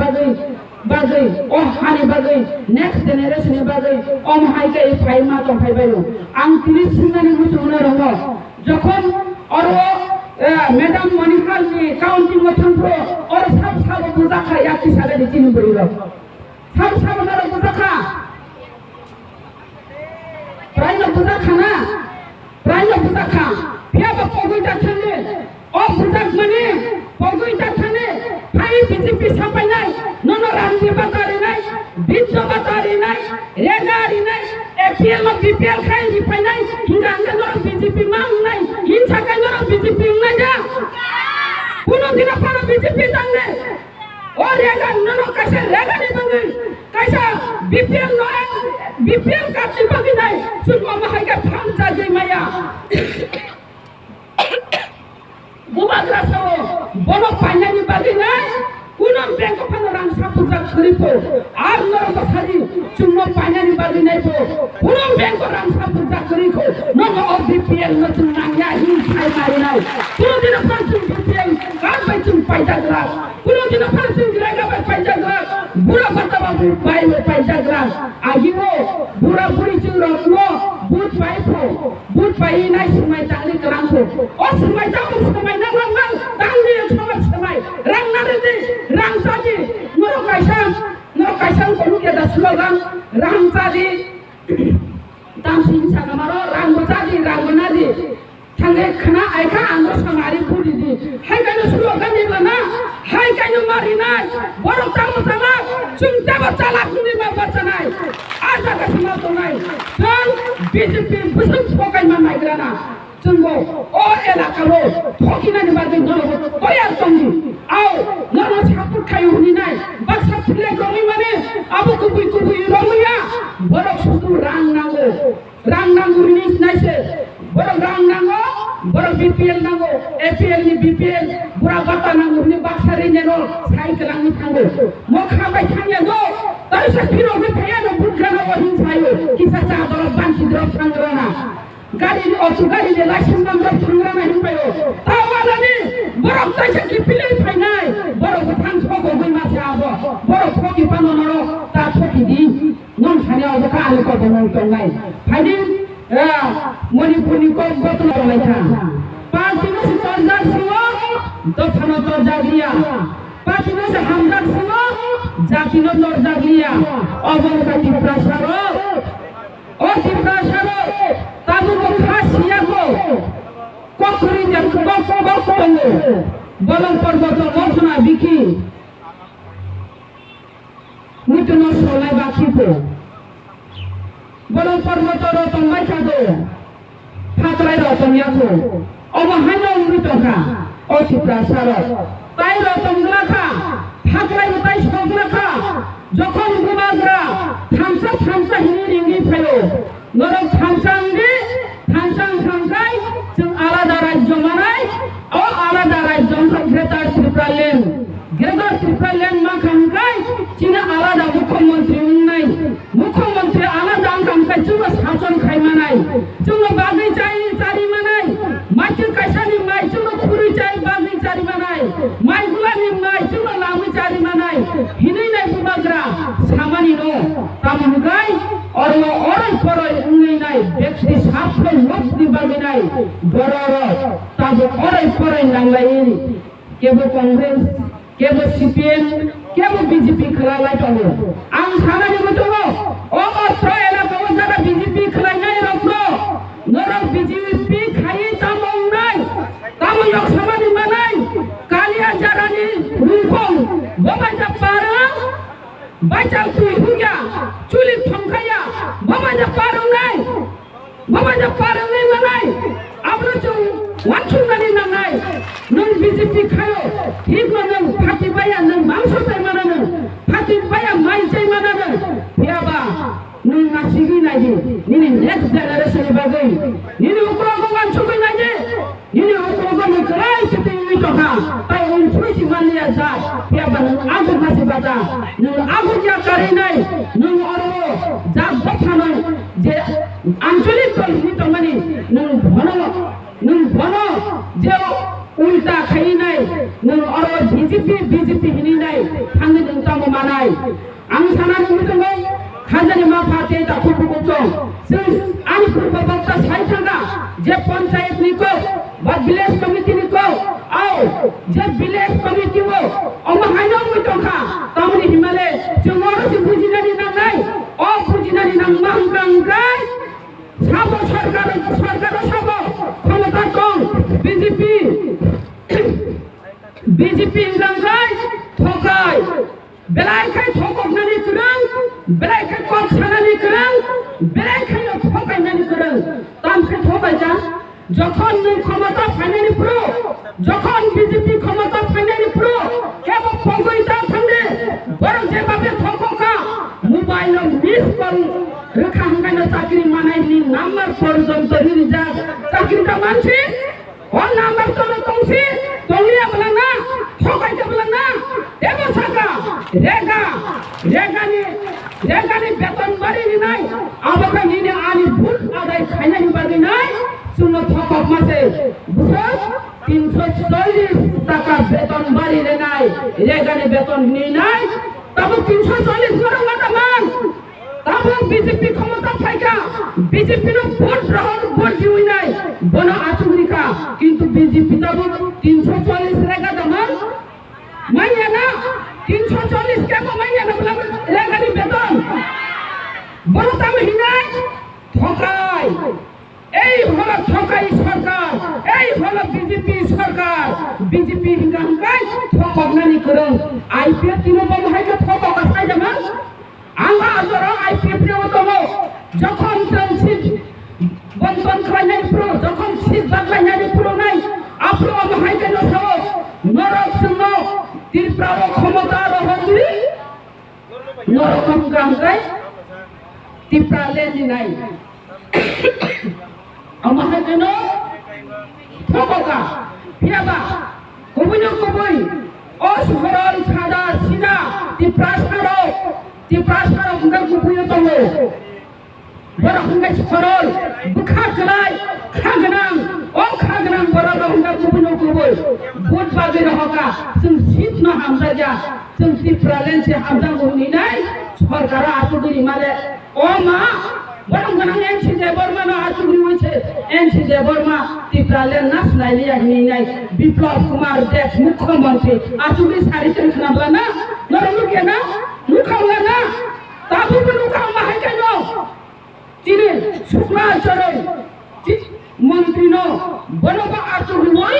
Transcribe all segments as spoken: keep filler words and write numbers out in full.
bagwi, bagwi, o hani bagwi, next generation ni bagwi, omo hai khe phai ma tong phai baio. Ang tini sinani muchungno rongo, jokhon oro, eh, Madam Manihal ni counting o thangphro, oro sab sabo bujakha ya kisa gani chini bwrwi rok. Sab sabo norok bujakha. Praino bujak khana, praino bujak kha. Phiya ba pogwi ta thani, o bujak mani, pogwi ta thani, phai B J P sapainai, nono rang ni bata rinai, biddo bata rinai, rega rinai, A P L no B P L khai ri phainai, hinga hinga norok B J P ma wngnai, hinsa khai norok B J P wngnai da. Kuno dino phano B J P tangnai. O rega nono kaisa rega ni bagwi, kaisa B P L no, B P L card ni bagwi nai, chwng omo hai khe phan jagwi maya. Bubagra sao, bono painani bagwi nai, kuno bank o phano rang sapurjak kwrwi pho, ar norok bwsadi chwngno painani bagwi nai pho, kuno bank o rang sapurjak kwrwi kho, nono o B P L no chwng nangya hin sai mari nai, kuno dino phano chwng B P L card bai chwng paijak rang. Kuno dino phano chwng rega bai paijak rang, bura bata ba bai bo paijak rang. Agimo bura buri chwng rokno but pai pho, but pai nai swmai tangni kwrang pho. O swmai tamo swmai na rang nang, tangni swmai swmai, rang na ridi, rang chadi, norok kaisa, norok kaisa ko nukya da slogan, rang chadi. Tamsi hinsa kamaro, rang bo chadi, rang bo nadi. Thangwi khna aikha ang no samari phuri di. Hai kaino sulo gani bana. Hai kaino marinai. Borok tamo chalak. Chwng tebo chalak hwnwi ma bachanai. A jaga sima tongnai. Chwng B J P bwswk thokai ma naigrana. Chwngbo o elaka ro thokinani bagwi norok toyar tongdi. Au norok support khayo hwnwi nai. Baksa flag romwi mani abo kubui kubui romwi ya. Borok sudu rang nango. Rang nango hwnwi sinai se. Borok rang nango, borok B P L nango, A P L ni B P L, bura bata nango hwnwi baksa rineno sai kwlangwi thango. Mokha bai thangya no, taisa phirogwi phaiya no bugrana o hin sayo, kisa cha dorok bansi dorok thangrana. Gari ni auto gari ni license number thangrana hin payo. Ta walani borok taisa kiphilwi phainai, borok bwthang thogogwi masa abo, borok thoki pano norok ta thoki di. Nwng thani obo kha ani kok nwng tongnai. Phaidi, eh, Manipurni kok gotno tongnai kha. Party no se torjak sio, dophano torjak liya. Party no se hamjak sio, jati no torjak liya. Obo wngkha Tiprasa rok. O Tiprasa rok, tabukbo kha siya kho. Kok kwrwi de kok, kok tongo. Bolong porboto mothona bikhi. Muitu no solai bakhi pho. Bolong porboto rok tongbai kha do. Phatrai rok tongya kho. Omo haino wngwi tongkha. O Tiprasa rok. Tai rok tongla kha. Phatrai bo tai sokla kha. Jokhon bubagra thansa thansa hini ringwi phaio. Norok thansa wngdi, thansa wngkha hwnkhe chwng alada rajyo manai, o alada rajyo wngkha Greater Tripura Land. Greater Tripura Land mankha hwnkhe chini alada mukhyamantri wngnai. Mukhyamantri alada wngkha hwnkhe chwngno sachon khai manai. Chwngno bagwi chai chari manai. Maitwk kaisani mai chwngno khurwi chai bagwi chari manai. Mai gulani mai chwngno lamwi chari manai. Hinwi nai bubagra samani no. Tamo hwnkhe oro oroi poroi wngwi nai bekti saphro lokni bagwi nai bororok tabuk oroi poroi nanglaiwi kebo Congress, kebo C P M, kebo B J P khwlalai tongo. Ang sanani muchungo, o otro elaka o jara B J P khwlainai rokno norok B J P khaiwi tamo wngnai? Tamo yok samani manai? Kaliya jarani rungkhong, bo bai ja parang, Bacha twi hukya, chuli thongkhaya, bama ja parwngnai, bama ja parwngnai manai, abono chwng wansuknani nangnai. Nwng B J P khaio, thikno nwng phathi baya, nwng mangso sai mana nwng, phathi baya mai chai mana nwng, phiyaba nwng nasigwi naidi, nini next generation ni bagwi, nini ukrogo wansugwi naidi. Nini ukrogo ni kwlai se twi wngwi tongkha, tai unsuri si manliya jak, phiya ba nwng aguk ma si bata, nwng aguk ya karwi nai, nwng oro jak bokha nai, je ancholik dol hwnwi tongmani, nwng bono, nwng bono je ulta khaiwi nai, nwng oro B J P, B J P hwnwi nai, thangwi nwng tamo. Ang sanani muchungo khajani mapha tei takhuk bukuchung. Chwng ani purba bokta sai thangkha je panchayat ni kok ba village committee ni kok, ao je village committee o omo haino wngwi tongkha. Tamoni himale chwng oro se bujinani nangnai, o bujinani nangma hwnkha hwnkhe sabo sarkar, sarkar o sabo khomota tong B J P, B J P hwnkha hwnkhe thokai. Belai khai thokoknani kwrwng, belai khai kok sanani kwrwng, belai khai no thokainani kwrwng. Tam khe thokaijak, jokhon nwng khomota phainani phuru, jokhon B J P khomota phainani phuru, kebo pogwi ta thangdi, borok je babe thokok kha, mobile no miss call rwkha hwnkhe no chakri manai hwnwi number porjonto ri rijak, chakri ta mansi. O number tono tongsi, tongliya bwlangna, thokaikha bwlangna, tebo saka, rega, regani, regani beton bari rinai, abo khe nini ani bhut adai khainani bagwi nai, chwngno thokokma se, bwswk tinsho chollish taka beton bari rinai, regani beton hinwi nai, tabuk tinsho chollish borok ma tamang. Tabuk B J P khomota phaikha, B J P no vote rohor, vote diwi nai, bono achugri kha, kintu B J P tabuk tinsho chollish rega dama manya na, tinsho chollish kebo manya na bwla rega ni beton. Bono tamo hinai thokai. Ei holo thokai sarkar, ei holo B J P sarkar, B J P hingka hingkai thokoknani kwrwng, I P F T no bomo hai khe thokok ka sai jama? Ang a jora I P F T no tongo, jokhon chwng seat bonton khlainani phuru, jokhon seat baglainani phuru nai, aphuru omo hai khe no sao, norok chwngno Tripura o khomota rohordi. Norok wngkha hwnkhe Tipraland ni nai. Omo hai kheno thokoka. Phiyaba kubui no kubui o sorol sada sida Tiprasa rok, Tiprasa rok wngkha kubui o tongo. Borok hwnkhe sorol, bwkha kwlai, kha gwnang, o kha gwnang borok rok hwnkhe kubui no kubui vote bagwi rohorkha, chwng seat no hamjakya, chwng Tipraland se hamjakgo hinwi nai sorkar o achugwi rimale, o ma, borok gwnang N C Debbarma no achugwi wi se, N C Debbarma Tipraland na swlai liya hinwi nai, Biplab Kumar Deb mukhyamantri achugwi sari tong khna bwla na, norok nukya na, nukha bwla na, tabukbo nukha ma hai khe no. Chini Sukla Choroi, chi-, montri no, bono bo achugwi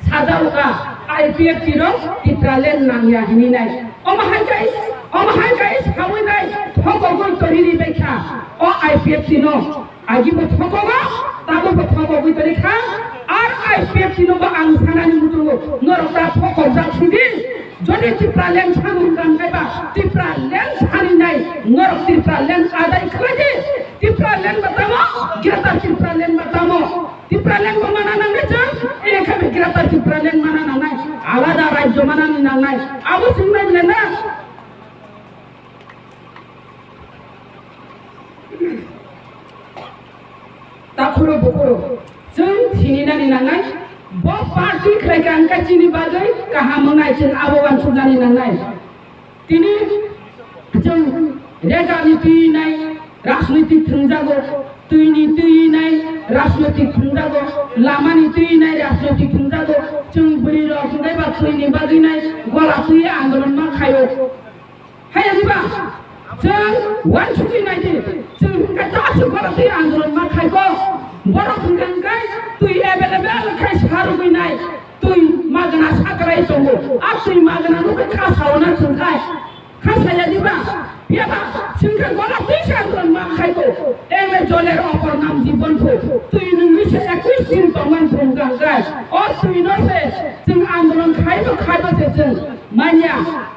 sajao ka, I P F T rok Tipraland nangya hinwi nai. Omo hai kai, omo hai kai sawi nai, thokogwi toriri bai kha, o I P F T no. Agi bo thokogo, tabo bo thokogwi toni kha, ar I P F T no bo ang sanani muchungo, norok ta thokokjak sidi. Jodi Tipraland samung tangkaiba, Tipraland sarinai, norok Tipraland adai khlaidi, Tipraland ba tamo, Greater Tipraland ba tamo, Tipraland bo mana nangnai chwng, ekhabe Greater Tipraland mana nangnai, alada rajyo mana nangnai, abo swingnai bile na. Takhuro bukhuro, chwng sininani nangnai, bo party khlai kha wngkha chini bagwi kaham wngnai, chwng abo uansuknani nangnai. Tini chwng regani twi nai rajnoitik thwngjago, twini twi nai rajnoitik thwngjago, lamani twi nai rajnoitik thwngjago, chwng bwrwi rok hwnkhe ba twini bagwi nai gola twi andolon ma khaio. Haya diba? Chwng uansukwi naidi. Chwng hwnkhe ta aswk borok twi andolon ma khaiko. Borok hwnkhe hwnkhe twi available khai sarwgwi nai. Twi magna saklai tongo. A twi magna nukhe kha saona chwngkhai. Kha saya diba? Phiyaba chwngkhe gola twi se andolon ma khaiko. Eme joler opor nam jibon phu. Twi nungwi se ekush din tongman phung gangkai. O twi no se chwng andolon khaibo khaibo se chwng manya.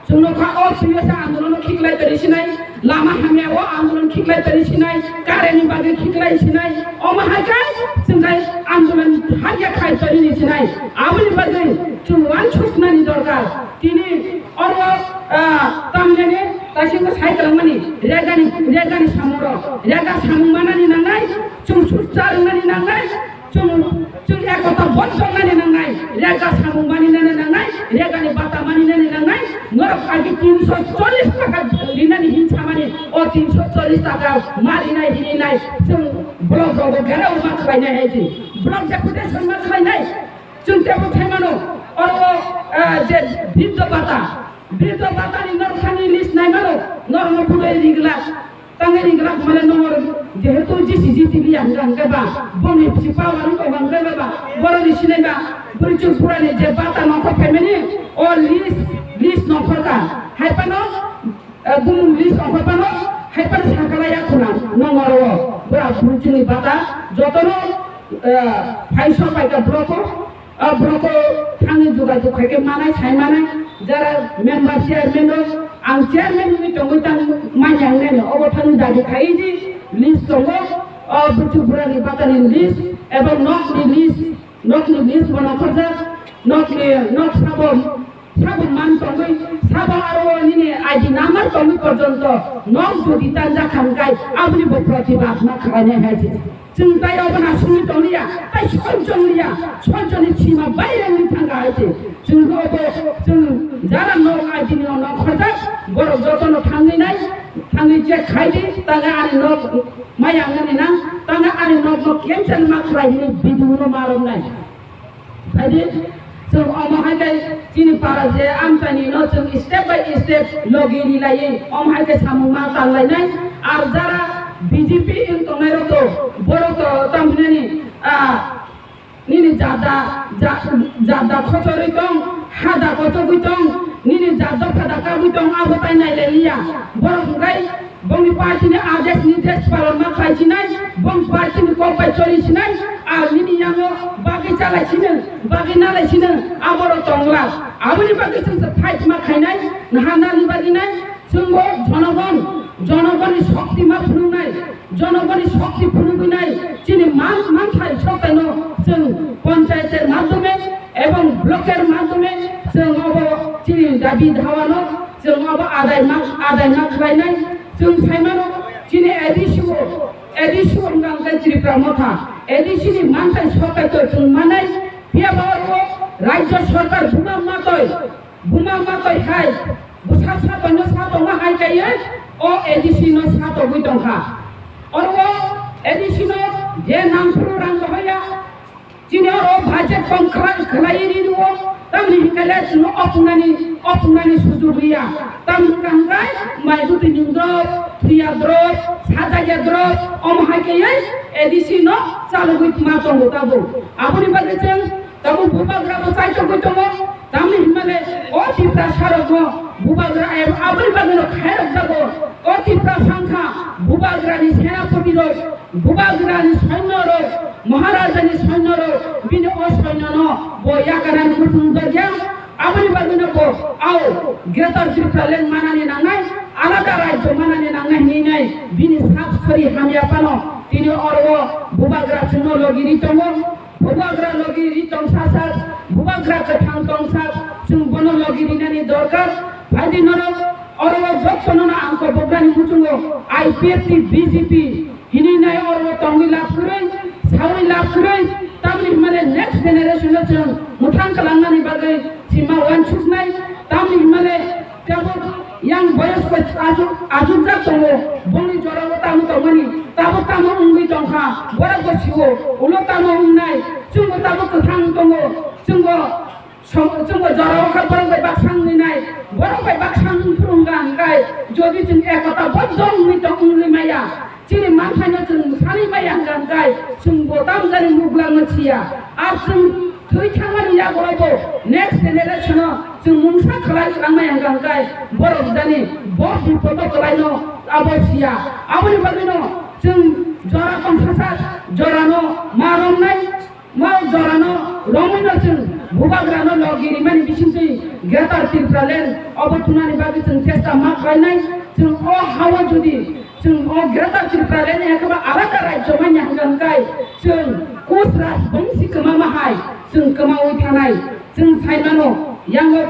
Chwngno kha o twi o se andolon khiklai tari sinai, lama hamya o andolon khiklai tari sinai, current ni bagwi khiklai sinai, omo hai khe chwng khai andolon hakya khai tari ni sinai. Aboni bagwi chwng uansuknani dorkar. Tini oro, ah, tamjani taisingno sai kwlangmani regani, regani samung rok, rega samung manani nangnai, chwng sukcha rwngnani nangnai, chwng Chwng ekota bodh tongnani nangnai, rega samung maninani nangnai, regani bata maninani nangnai, norok agi tinso chollish taka rinani hinsamani, o tinso chollish taka ma rinai hininai, chwng block rogo gherao ma khlainai hai di. Block deputation ma khlainai, chwng tebo thaimano, oro, ah, je briddo bata, briddo batani norok thani list naimano, norokno budai rigla. Tangwi ringkrak male nongor jehetu G C G T V ang hwnkhe ba, boni bisi power wng tong hwnkhe ba, boroni sinai ba, bwrwi chwng purani je bata nongkhor phaimani, o list, list nongkhor ka. Hai phano, eh, bumung list nongkhor phano, hai phano sakala ya khuna nongor o, bura bwrwi chwngni bata, jotono, eh, phaisa paika block o, O borok o thangwi jogajog khai khe manai, sai manai, jara member, chairman rok, ang chairman wngwi tongwi tang manya wngnai no, obo thangwi dabi khai di, list tongo, o buchuk burani batani list, ebong nokni list, nokni list bo nongkhorjak, nokni, nok sabo, sabo man tongwi, sabo aro nini I D number tongwi porjonto, nok jodi tanjak khan khai, aboni bo protibad ma khlainai hai se. Chwng tai obo na sumi tong liya, tai soi chong liya, soi chong ni sima baire wngwi thang kha hai se. Chwng obo, chwng jara nok I D ni nok khorjak, borok joto no thangwi nai, thangwi check khai di, tangwi ani nok maya wngmani nang, tangwi ani nok no cancel ma khlai hwnwi video no ma romnai. Phaidi, chwng omo hai khe chini para je amchaini no chwng step by step logi rilaiwi, omo hai khe samung ma tanlainai. Ar jara B J P wng tongnai rok to, borok to tamo hinani, ah, nini jada, ja-, jada khochorwi tong, hada kochogwi tong, nini jat dopha da kabwi tong, abo tai nailai liya. Borok hwnkhe Bongni party ni adesh nirdesh palon ma khlai sinai, bong party ni kok bai choli sinai, ar nini yango bagwi chalai sino, bagwi nalai sino, aborok tongla. Aboni bagwi chwng se fight ma khainai, naharnani bagwi nai, chwngbo jonogon, jonogoni shokti ma phunuknai, jonogoni shokti phunugwi nai, chini man, manthai soktaino chwng panchayater madhyome ebong blocker madhyome chwng obo chini dabi dawano chwng obo adai ma, adai ma khlainai. Chwng saimano chini A D C o, A D C o wngkha hwnkhe Tripura Motha, A D C ni manthai sokai to chwng manai, phiya ba oro Rajya Sarkar buma matoi, buma matoi hai bwsa sa tongno sa tongma hai kaiye o A D C no sa togwi tongkha. Oro o A D C no je nangphuru rang rohorya, Chini oro budget kom khlai, khlai ri rwo, tamni hinkhe le chwngno opungnani, opungnani sujug riya. Tamni hwnkha hwnkhe mai bwtwi nwng drop, thwiya drop, sajagya drop, omo hai khe A D C no chalogwi ma tongo tabuk. Aboni bagwi chwng tabuk bubagra bo chaitogwi tongo. Tamni hinmale o Tiprasa rokno bubagra em aboni bagwino khairokjago. O Tiprasa wngkha bubagrani senapoti rok, bubagrani soinyo rok, Maharajani soinyo rok, bini o soinyo no bo yakarani muchung jakya. Aboni bagwino bo ao Greater Tipraland manani nangnai, alada rajyo manani nangnai hinwi nai bini sak sori hamya phano tini oro bubagra chwngno logi ri tongo. Bubagra logi ri tongsa sak, bubagra kwthang tongsa, chwng bono logi rinani dorkar. Phaidi norok oro o jotono no ang koboknani muchungo I P F T, B J P hinwi nai oro o tongwi lab kwrwi, sawi lab kwrwi, tamni hwnmale next generation no chwng mwthang kwlangnani bagwi sima uansuknai, tamni hwnmale Tabuk yang boyos bo achuk, achukjak tongo, bongni jorao tamo tongmani, tabuk tamo wngwi tongkha, borok bo sio, ulo tamo wngnai, chwngbo tabuk kwthang tongo, chwngbo som-, chwngbo jorao kha borok bai baksa wngwi nai, borok bai baksa wngphuru wngkha hwnkhe, jodi chwng ekota boddo wngwi tong wngwi maya, Chini manthaino chwng mwsani maya hwnkha hwnkhe chwngbo tamjani muglangno siya. Ar chwng thwi thangmani yagulobo next generation-o chwng mungsa khlai twlang maya hwnkha hwnkhe borok jani bo bipodo kwlaino abo siya. Aboni bagwino chwng jora tongsasak jorano ma romnai. Ma jorano romwino chwng bubagrano logi rimani bisingtwi Greater Tipraland obo thunani bagwi chwng chesta ma khlainai. Chwng o hao jodi chwng o Greater Tipraland ni ekeba alada rajyo manya hwnkha hwnkhe chwng Kuch Rajbongsi kwmama hai chwng kwmawi thanai. Chwng saimano yango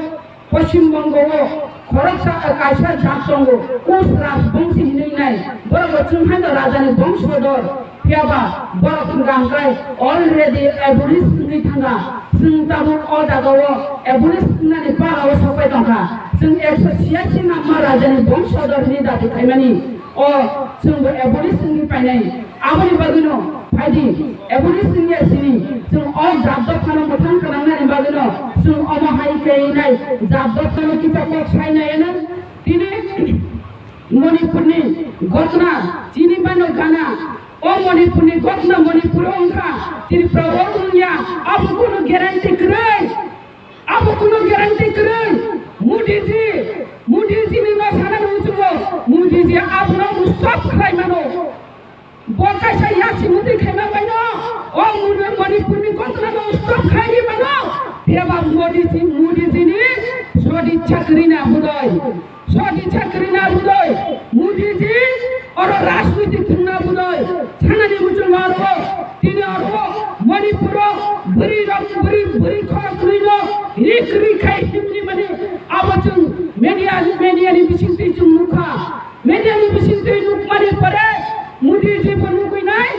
Poschim Bongo o khoroksa, kaisa jat tongo, Kuch Rajbongsi hinwi nai. Borok bo chwng haino rajani bongsodor. Phiya ba borok wngkha hwnkhe already abolish wngwi thangkha. Chwng tabuk o jagao abolish wngnani para o sokpai tongkha. Chwng ekso chhiyasi number rajani bongso dor hwnwi dabi khaimani o chwngbo abolish wngwi painai. Aboni bagwino phaidi abolish wngya sini chwng o jat dophano mwthang kwnangnani bagwino chwng omo hai khe nai jat dophano kisa kok sai nai ano tini Manipurni gotna chini bano gana. O Manipurni gotna Manipur wngkha, Tripura o wngya, abo kunu guarantee kwrwi. Abo kunu guarantee kwrwi. Modi ji, Modi ji ni no sana muchungo, Modi ji abono stop khlai mano. Bo kaisa yasi mudi khaima baino, o Mani-, Manipurni gotna no stop khaini mano. Phiya ba Modi ji, Modi ji ni sodi chakri na budoi. Sodi chakri na budoi, Modi ji, oro rajniti thwngna budoi, sanani muchung oro, tini oro, Manipuro, bwrwi rok, bwrwi, bwrwi khorok bwrwi no, rik rik khai himni mani, abo chwng media, media ni bisingtwi chwng nukha, media ni bisingtwi nukmani pore, Modi ji bo nugwi nai,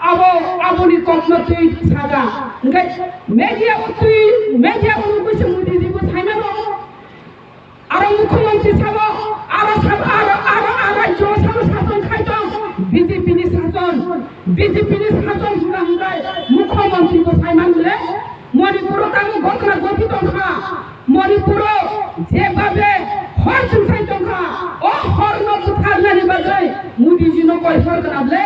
abo, aboni kokno twi saga, hwnkhe media o twi, media o nugwi se Modi ji bo saimano. Aro mukhyamantri sabo, aro sabo, aro, aro, aro rajyo sabo sason khai tong, B J P ni sason, B J P ni sason hwnka hwnkai mukhyamantri bo sai man le, Manipuro tamo gotna goti tongkha, Manipuro jebabe hor chwngsai tongkha, o horno butharnani bagwi Modi ji no koi hor kana ble.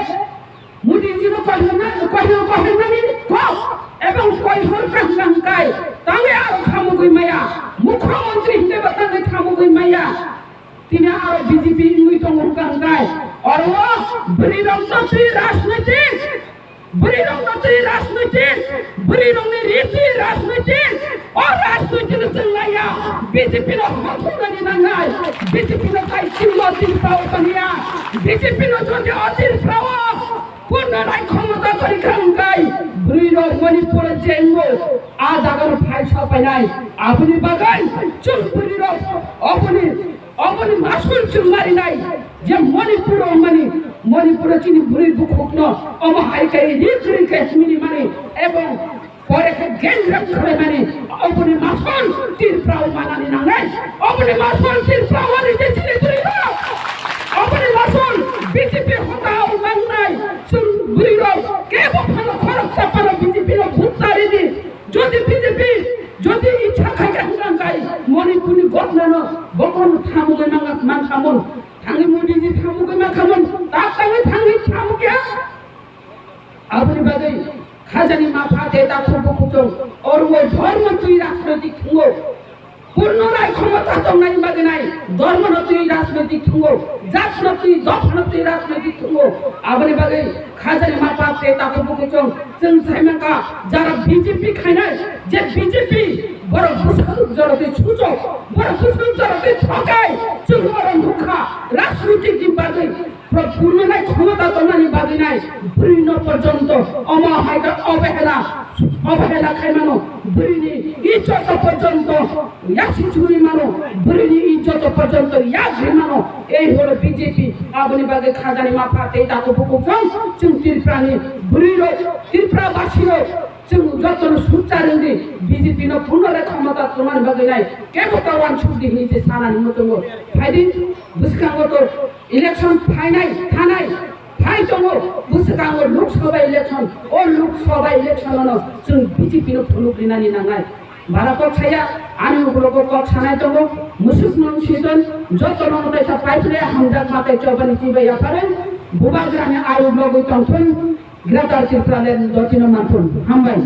Modi ji no koi hwnna, koi hwn, koi hwnmani kok ebong koi hwn kaham hwnkai tangwi aro khamugwi maya, mukhyamantri hwnke bo tangwi khamugwi maya. Tini aro B J P wngwi tongo hwnka hwnkai oro bwrwi rok no twi rajnitik, bwrwi rok no twi rajnitik, bwrwi rok ni riti rajnitik. O rajniti no chwng laiya, B J P no hothoknani nangnai, B J P no tai chwngno Tripura o tongya, B J P no jodi o Tripura o purno nai khomota tongkha hwnkai, bwrwi rok Manipur o jengbo a jaga no phai sa painai, aboni bagwi chwng bwrwi rok oboni, oboni masul chwng marinai, je Manipur o mani, Manipur o chini bwrwi bukhuk no omo hai kai rik rik kai himini mani, ebong Pore khe gang rape khlaimani, oboni masul Tripura o manani nangnai, oboni masul Tripura o ridi chini bwrwi rok, oboni masul B J P hota o mangnai, chwng bwrwi rok kebo phano khorok chapano B J P no vote ta ridi, jodi B J P jodi ichha khai kha hwnka hwnkai Manipur ni gotna no bokono thamugwi mangak mankhamun, thangwi Modi ji thamugwi mankhamun, tak tangwi thangwi thamugya. Aboni bagwi khajani mapha tei takhuk bukhuk chwng oro dhormo twi rajnoitik thwngo. Purno nai khomota tongnani bagwi nai dhormo no twi rajnoitik thwngo, jat no twi, dopha no twi rajnoitik thwngo. Aboni bagwi khajani mapha tei takhuk bukhuk chwng chwng sai mankha jara B J P khainai, je B J P borok bwswk jora twi suchok, borok bwswk jora twi thokai, chwng oro nukha rajnoitik ni bagwi. Purno nai khomota tongnani bagwi nai bwrwi no porjonto omo hai khe obehela, obehela khai mano, bwrwi ni ijjot porjonto yasi churi mano, bwrwi ni ijjot porjonto yagri mano. Ei holo B J P, aboni bagwi khajani mapha tei takhuk bukhuk chwng, chwng Tripura ni bwrwi rok, Tripura basi rok, chwng joto no sukcha rwngdi, B J P no purno nai khomota tongnani bagwi nai kebo ta wansuk di hinwi se sanani muchungo. Phaidi bwskango to Election phainai, thanai, phai tongo, bwskango Lok Sabha election, o Lok Sabha election-o no chwng B J P no phunuk rinani nangnai. Bara kok saya, ani ukulogo kok sanai tongo, musuk nung siton, joto no kaisa pipeline hamjak matai chobani chibai yapharen, bubagrani ayuk logoi tongthun, Greater Tipraland jotino manthun. Hambai.